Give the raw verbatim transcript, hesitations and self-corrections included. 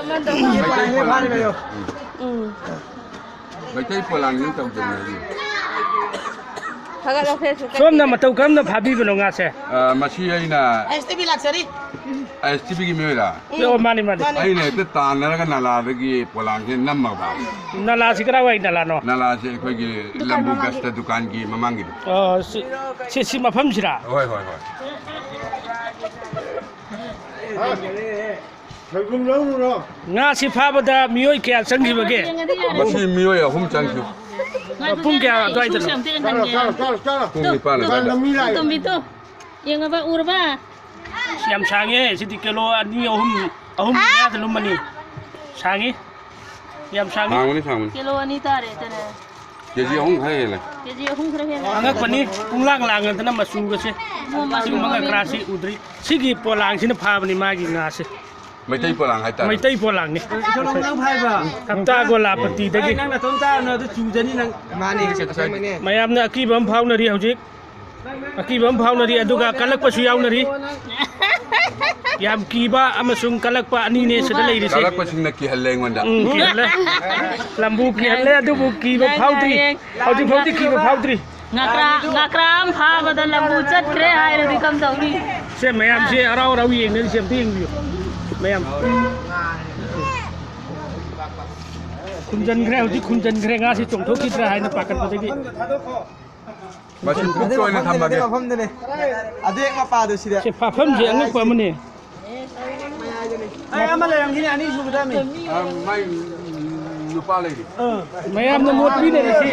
ꯃꯩꯇꯩ ꯄꯣꯂꯥꯡ꯫ ꯎꯝ꯫ ꯃꯩꯇꯩ ꯄꯣꯂꯥꯡꯁꯤꯅ ꯇꯧꯗꯅ ꯍꯥꯏꯕꯤꯌꯨ꯫ ꯊꯥꯒꯠꯂꯣ Facebook ꯇ꯫ ꯁꯣꯝꯅ ꯃꯇꯧ ꯀꯔꯝꯅ ꯐꯥꯕꯤꯕꯅꯣ ꯉꯥꯁꯦ? ꯑ, ꯃꯁꯤ ꯑꯩꯅ ꯑꯥꯏ ꯑꯦꯁ ꯇꯤ ꯚꯤ ꯂꯥꯛꯆꯔꯤ꯫ ꯑꯥꯏ ꯑꯦꯁ ꯇꯤ ꯚꯤꯒꯤ ꯃꯤꯑꯣꯏꯔꯥ? ꯑꯣ, ꯃꯥꯅꯤ, ꯃꯥꯅꯤ꯫ ꯃꯥꯅꯤ꯫ ꯑꯩꯅ ꯍꯦꯛꯇ ꯇꯥꯟꯅꯔꯒ ꯅꯂꯥꯗꯒꯤ ꯄꯣꯂꯥꯡꯁꯦ ꯅꯝꯃꯒ ꯐꯥꯕ꯫ ꯅꯂꯥꯁꯤ ꯀꯗꯥꯏꯋꯥꯏ ꯅꯂꯥꯅꯣ? ꯅꯂꯥꯁꯦ ꯑꯩꯈꯣꯏꯒꯤ ꯗꯨꯀꯥꯟ ꯂꯝꯕꯨ ꯃꯃꯥꯡꯒꯤ꯫ ꯒꯁꯇ ꯗꯨꯀꯥꯟꯒꯤ ꯃꯃꯥꯡꯒꯤꯗꯣ꯫ ꯑꯣ, ꯁꯤ, ꯁꯤ, ꯁꯤ ꯃꯐꯝꯁꯤꯔꯥ? ꯍꯣꯏ, ꯍꯣꯏ, ꯍꯣꯏ꯫ ꯁꯣꯏꯕꯨꯝ ꯂꯧꯔꯨꯔꯣ꯫ ꯉꯥꯁꯤ ꯐꯥꯕꯗ ꯃꯤꯑꯣꯏ ꯀꯌꯥ ꯆꯪꯈꯤꯕꯒꯦ? ꯃꯁꯤ ꯃꯤꯑꯣꯏ ꯑꯍꯨꯝ ꯆꯪꯈꯤ꯫ ꯉꯥꯏꯈꯣ, ꯄꯨꯡ ꯀꯌꯥ ꯉꯥꯏꯈꯣ, ꯑꯗꯨꯋꯥꯏꯗꯅꯣ? ꯏꯁꯨꯁꯦ ꯑꯝꯇ ꯌꯦꯡꯍꯟꯒꯦ꯫ ꯆꯠꯂꯣ, ꯆꯠꯂꯣ, ꯆꯠꯂꯣ꯫ ꯄꯨꯡ ꯅꯤꯄꯥꯟ ꯑꯗꯨꯋꯥꯏꯗ꯫ ꯇꯣꯝꯕꯤ, ꯇꯣꯝꯕꯤ, ꯇꯣ꯫ ꯌꯦꯡꯉꯕ, ꯎꯔꯕ? ꯑꯁ, ꯌꯥꯝ ꯁꯥꯡꯉꯦ꯫ ꯁꯤꯗꯤ ꯀꯤꯂꯣ ꯑꯅꯤ, ꯑꯍꯨꯝ, ꯑꯍꯨꯝ ꯃꯌꯥꯗ ꯂꯨꯝꯃꯅꯤ꯫ ꯁꯥꯡꯉꯤ꯫ ꯌꯥꯝ ꯁꯥꯡꯉꯤ꯫ ꯁꯥꯡꯕꯅꯤ, ꯁꯥꯡꯕꯅꯤ꯫ ꯀꯤꯂꯣ ꯑꯅꯤ ꯇꯥꯔꯦ, ꯇꯅꯦ꯫ ꯀꯦꯖꯤ ꯑꯍꯨꯝ ꯈꯔ ꯍꯦꯜꯂꯦ꯫ ꯀꯦꯖꯤ ꯑꯍꯨꯝ ꯈꯔ ꯍꯦꯜꯂꯦ꯫ ꯑꯉꯛꯄꯅꯤ, ꯄꯨꯡꯂꯥꯡ ꯂꯥꯡꯉꯗꯅ ꯃꯆꯨꯒꯁꯦ꯫ ꯑꯣ, ꯃꯆꯨ ꯁꯤꯒꯨꯝꯕ ꯃꯃꯤꯡ꯫ ꯉꯀ꯭ꯔꯥꯁꯤ ꯎꯗ꯭ꯔꯤ꯫ ꯁꯤꯒꯤ ꯄꯣꯂꯥꯡꯁꯤꯅ ꯐꯥꯕꯅꯤ ꯃꯥꯒꯤ ꯉꯥꯁꯦ꯫ ꯃꯩꯇꯩ ꯄꯣꯂꯥꯡ ꯍꯥꯏꯇꯥꯔꯦ꯫ ꯃꯩꯇꯩ ꯄꯣꯂꯥꯡꯅꯤ꯫ ꯏꯁꯣꯔ ꯅꯪ ꯐꯥꯏꯕ? ꯍꯞꯇꯥ ꯒꯣꯂꯥꯄꯇꯤꯗꯒꯤ꯫ ꯑꯩ ꯅꯪ ꯅꯇꯣꯝ ꯇꯥꯔꯅꯨ, ꯑꯗꯨ ꯆꯨꯖꯅꯤ ꯅꯪ꯫ ꯃꯥꯅꯦ, ꯆꯨꯝꯃꯤꯅꯦ꯫ ꯃꯌꯥꯝꯅ ꯑꯀꯤꯕ ꯑꯃ ꯐꯥꯎꯅꯔꯤ ꯍꯧꯖꯤꯛ꯫ ꯑꯀꯤꯕ ꯑꯃ ꯐꯥꯎꯅꯔꯤ, ꯑꯗꯨꯒ ꯀꯜꯂꯛꯄꯁꯨ ꯌꯥꯎꯅꯔꯤ꯫ ꯌꯥꯝ ꯀꯤꯕ ꯑꯃꯁꯨꯡ ꯀꯜꯂꯛꯄ ꯑꯅꯤꯅꯦ ꯁꯤꯗ ꯂꯩꯔꯤꯁꯦ꯫ ꯀꯜꯂꯛꯄꯁꯤꯡꯅ ꯀꯤꯍꯜꯂꯦ ꯑꯩꯉꯣꯟꯗ꯫ ꯎꯝ, ꯀꯤꯍꯜꯂꯦ꯫ ꯂꯝꯕꯨ ꯀꯤꯍꯜꯂꯦ, ꯑꯗꯨꯕꯨ ꯀꯤꯕ ꯅꯪ ꯐꯥꯎꯗ꯭ꯔꯤ꯫ ꯍꯌꯦꯡ ꯍꯧꯖꯤꯛ ꯐꯥꯎꯗꯤ ꯀꯤꯕ ꯐꯥꯎꯗ꯭ꯔꯤ꯫ ꯉꯀ꯭ꯔꯥ, ꯉꯀ꯭ꯔꯥ ꯑꯃ ꯐꯥꯕꯗ ꯂꯝꯕꯨ ꯆꯠꯈ꯭ꯔꯦ ꯍꯥꯏꯔꯗꯤ ꯀꯝꯗꯧꯅꯤ? ꯁꯦ, ꯃꯌꯥꯝꯁꯦ ꯍꯔꯥꯎ ꯍꯔꯥꯎ ꯌꯦꯡꯅꯔꯤꯁꯦ ꯑꯝꯇ ꯌꯦꯡꯕꯤꯌꯨ꯫ ꯃꯌꯥꯝ꯫ ꯈꯨꯝꯖꯤꯟꯈ꯭ꯔꯦ, ꯍꯧꯖꯤꯛ ꯈꯨꯝꯖꯤꯟꯈ꯭ꯔꯦ, ꯉꯥꯁꯤ ꯆꯣꯡꯊꯣꯛꯈꯤꯗ꯭ꯔꯥ ꯍꯥꯏꯅ ꯄꯥꯈꯠꯄꯗꯒꯤ꯫ ꯃꯁꯤ ꯄꯨꯛꯇ ꯑꯣꯏꯅ ꯊꯝꯃꯒꯦ꯫ ꯃꯐꯝꯗꯅꯦ꯫ ꯑꯗꯨ ꯍꯦꯛ ꯃꯄꯥꯗꯨ ꯁꯤꯗ꯫ ꯁꯤ ꯐꯥꯐꯝꯁꯦ ꯑꯉꯛꯄ ꯑꯃꯅꯤ꯫ ꯑꯩ ꯑꯃ ꯂꯩꯔꯝꯈꯤꯅꯤ, ꯑꯅꯤ ꯁꯨꯕꯗ ꯑꯃ꯫ ꯑ, ꯃꯥꯏ ꯅꯨꯄꯥ ꯂꯩꯔꯤ꯫ ꯑ꯫ ꯃꯌꯥꯝꯅ ꯃꯣꯠ ꯄꯤꯅꯔꯤꯁꯤ꯫